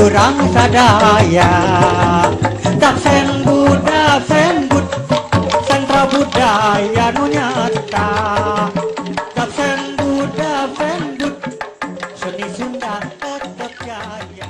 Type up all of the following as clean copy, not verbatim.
urang sadaya. Dapsen Buddha Senbud sentra budaya nu nyata. Dapsen Buddha Senbud seni Sunda tetap jaya.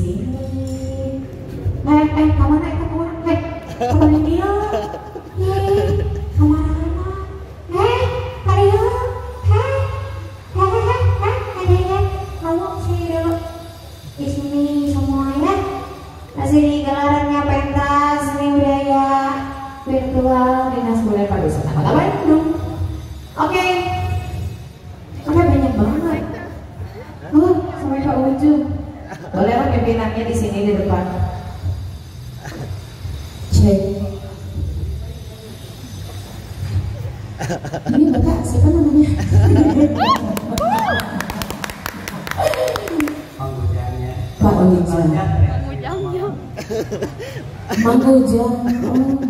sini. Kamana eta kamana? Kamana dia? Kamana? Karieu? Kamu sini dulu. Di sini semua ya. Masih di gelarannya pentas seni budaya virtual Dinas Budaya Pariwisata Kota Bandung. Oke. Oke, banyak banget. Sampai ke ujung. Boleh lah pimpinannya di sini di depan. Cek. Ini bapak siapa namanya? Pak Ujang. Mang Ujang.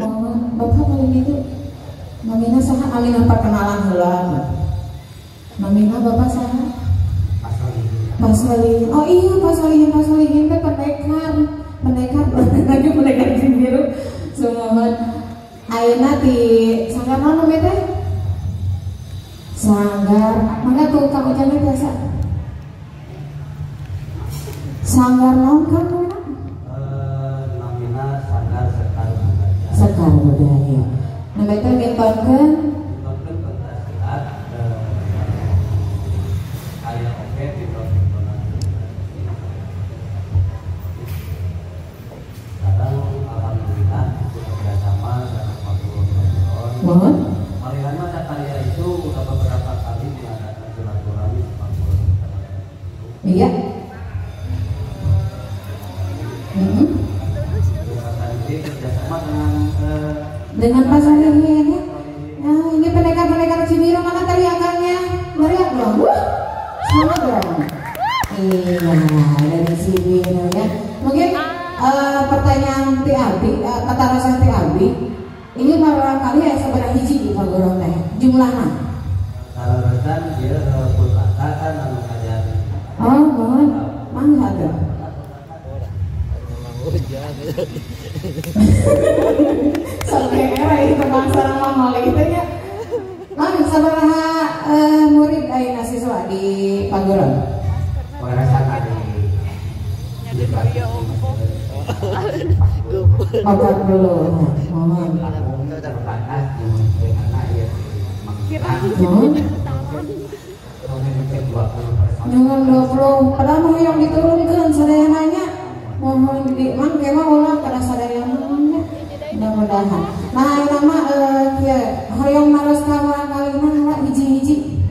Oh, bapak paling itu. Mamina saha alina perkenalan heula. Mamina bapak saha? Pak Solihin. Oh iya, Pak Solihin, Pak Solihin teh pendekar. Pendekar lagi pendekar Cibiru. Sumuhun. Ayeuna di sanggar naon namanya teh? Sanggar. Mangga tuh Kang Ujang teh biasa. Sanggar naon Kang? Namina Sanggar Sekar Budaya. Sekar Budaya. Namanya teh mintonkeun pentas silat aya oge pinton-pintonan. Sekarang alhamdulillah itu kerjasama sama Pak Guru. Malihan masa karya itu udah beberapa kali mengadakan silaturahmi sama Guru. Iya. Dengan Pak Solihin ya. Nah, ini pendekar-pendekar Cibiru mana teriakannya? Meriah dong. Sama dong. Iya, dari Cibiru ya. Mungkin pertanyaan Ti Abi, kata Ti Abi, ini barangkali ya seberapa hiji di Pagoron teh jumlahna? Kaleresan ieu pun kan anu kajari. Oh, mohon mangga tuh. Sampai era itu bangsa mama gitu ya. Mang sabaraha murid ayeuna siswa di Pagoron? Kaleresan adi 40. Mohon. Terbatas di anak ya. Nyungun 20, padahal mau yang diturunkan sadayananya. Mohon di mang kemah ulah kada sadayana. Mudah-mudahan. Nah, nama kieu hoyong naros ka kalina heula hiji-hiji.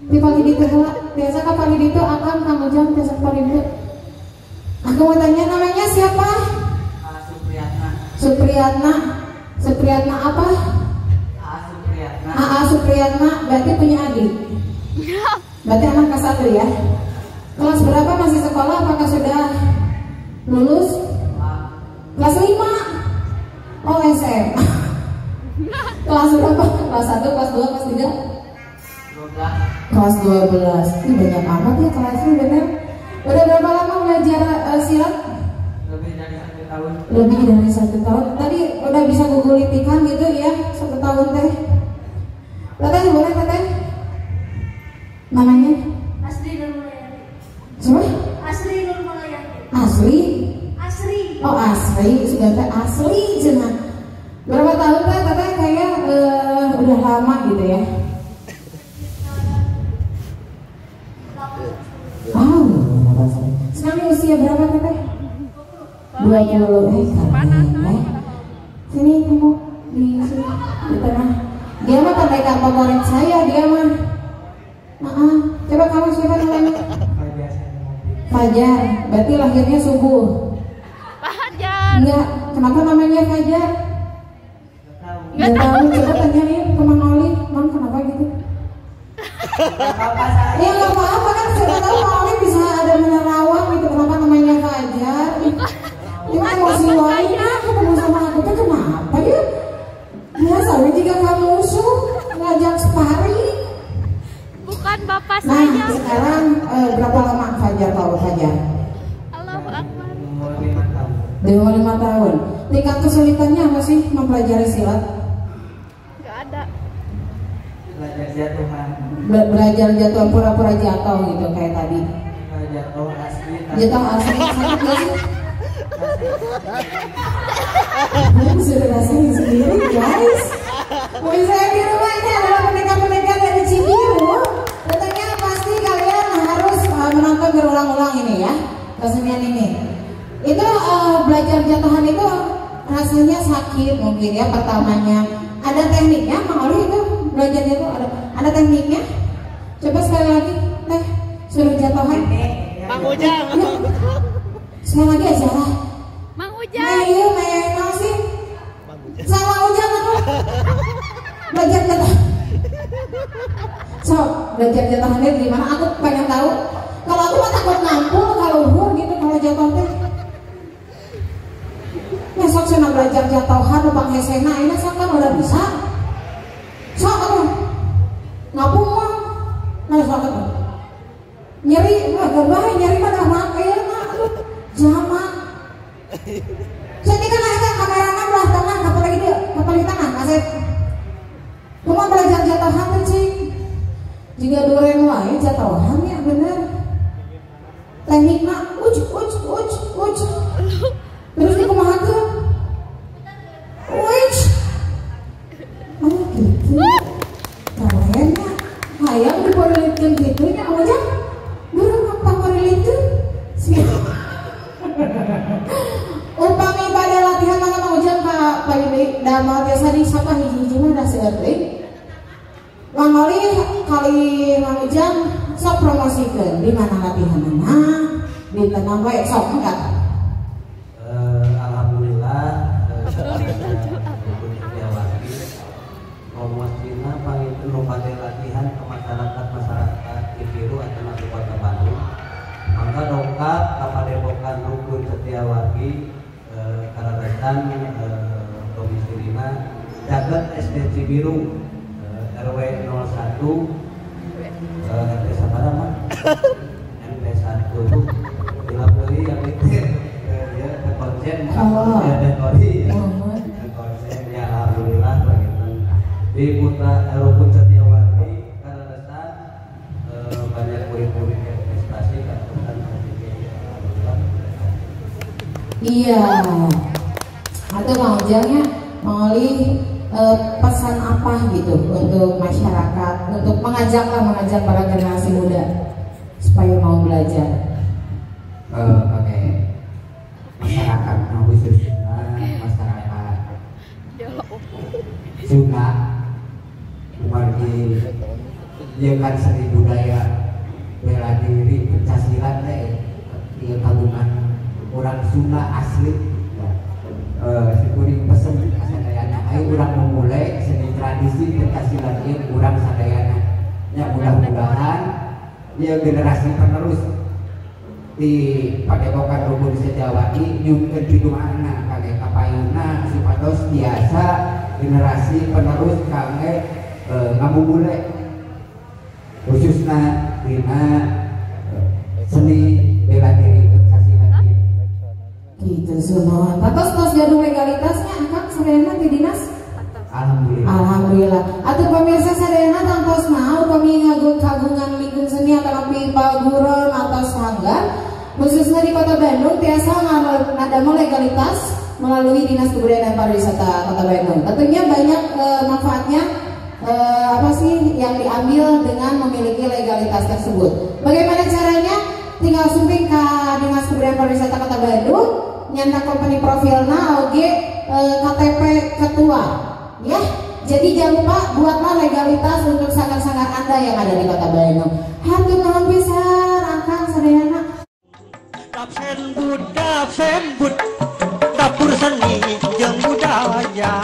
Di pagi ditu heula, biasa ka pagi ditu akang Kang Ujang biasa pagi ditu. Aku mau tanya namanya siapa? Supriyatna. Supriyatna. Supriyatna apa? AA Supriyatna. AA Supriyatna berarti punya adik. Berarti anak kelas 1 ya. Kelas berapa masih sekolah? Apakah sudah lulus? Kelas 5. Oh, SMA. Kelas berapa? Kelas 1, kelas 2, kelas 3? 12. Kelas 12. Ini banyak amat ya kelasnya bener. Udah berapa lama belajar silat? Lebih dari 1 tahun. Lebih dari 1 tahun. Tadi udah bisa gugulitikan gitu ya, 1 tahun teh. Teteh boleh teteh? Namanya? Asri Nurmalayanti. Siapa? Asri Nurmalayanti. Asli? Asri. Oh Asri, sudah teh asli cenah. Berapa tahun teh teteh kayak udah lama gitu ya? Oh, sekarang usia berapa teteh? 20. Sini kamu di sini di tengah. Dia mah pendekar favorit saya, dia mah. Coba kamu siapa namanya? Fajar. Berarti lahirnya subuh. Fajar. Enggak, kenapa namanya Fajar? Enggak tahu. Coba tanyain ke Mang Oli, Mang kenapa gitu? Ya nggak apa-apa kan, siapa tahu Mang Oli bisa ada menerawang gitu kenapa namanya Fajar. Ini emosi wae nah ketemu sama aku tuh kenapa ya? Biasa jika kamu musuh ngajak sparring. Bukan bapak saya. Nah sekarang berapa lama Fajar tahu Fajar? Allahu Akbar. 25 tahun. Tingkat kesulitannya apa sih mempelajari silat? Gak ada. Belajar jatuhan. Belajar jatuh, pura-pura jatuh gitu kayak tadi. jatuh asli. Jatuh asli sakit gak sih? Aku sudah rasain sendiri guys. Pemirsa di rumah, ini adalah pendekar-pendekar dari Cibiru. Tentunya pasti kalian harus menonton berulang-ulang ini ya, kesenian ini. Itu belajar jatuhan itu rasanya sakit mungkin ya pertamanya. Ada tekniknya, Mang Oli itu belajar jatuh ada tekniknya. Coba sekali lagi, teh suruh jatuhan. Mang Ujang. Ya. Sekali lagi aja lah. Mang Ujang. Nah, iya, memang sih. Sama Ujang aku. Belajar jatuh. So, belajar jatuhannya gimana? Aku pengen tahu. Kalau aku mah takut ngampul kalau luhur gitu kalau jatuh teh. Ya sok cenah belajar jatuhan upang hesena ini sok kan udah bisa. Sok atuh. Ngapung mah. Nah sok atuh. Nyeri mah gerbah nyeri mah dah make mah atuh. Jamak. Jadi kan ada kamerana belah tengah, apalagi dia, apalagi tengah, Asep. Kumaha belajar jatuhan teh cing? Jika duren wae jatuhan ya bener. Teknikna uj uj uj uj. Terus dikumahakeun? Uj. Oh gitu. Keren ya. Hayang diporilitkeun kitu nya aja. Guru apa porilitkeun? Upami pada latihan mangga Mang Ujang ka Pak Yudi damel biasa disapa hiji-hiji mah da seueur teuing. Mang Oli kali Mang Ujang sok promosikeun di mana latihanana, di tenang wae sok mangga. Alhamdulillah Rukun Setiawati promosina panginten nu bade latihan ke masyarakat Cibiru atau di Kota Bandung. Mangga dongkap ka Padepokan Rukun Setiawati kararesan domisilina caket SD Cibiru RW 01 RT sabaraha mah? RT 1 dilapori yang itu ya ke konsen ya dan kori ke konsen ya alhamdulillah begitu di Putra Rukun Setiawati kararesan banyak murid-murid yang prestasi kan. Iya, atau Mang Ujangnya, Mang Oli pesan apa gitu untuk masyarakat, untuk mengajak para generasi muda supaya mau belajar. Oke, masyarakat khususnya masyarakat Sunda, kumargi ieu kan seni budaya bela diri pencak silat teh ieu kagungan orang Sunda asli. Si kuring pesen sadayana ayo urang memulai seni tradisi pencak silat ieu urang sadayana nya mudah-mudahan ieu generasi penerus di Padepokan Rukun Setiawati nyungkeun piduana kangge kapayuna supados biasa generasi penerus kangge ngamumule khususna dina seni bela diri pencak silat. Gitu semua. Patos tos gaduh legalitasnya akang sadayana di dinas? Alhamdulillah. Alhamdulillah. Atuh pemirsa sadayana tangtosna upami kagungan lingkung seni atanapi paguron atau sanggar khususnya di Kota Bandung tiasa ngadamel legalitas melalui Dinas Kebudayaan dan Pariwisata Kota Bandung. Tentunya banyak manfaatnya apa sih yang diambil dengan memiliki legalitas tersebut. Bagaimana caranya? Tinggal sumping ke Dinas Kebudayaan Pariwisata Kota Bandung, nyanda company profilna oge KTP ketua ya. Jadi jangan lupa buatlah legalitas untuk sanggar-sanggar Anda yang ada di Kota Bandung. Hatur nuhun pisan akang sadayana. Dapur seni jeung budaya.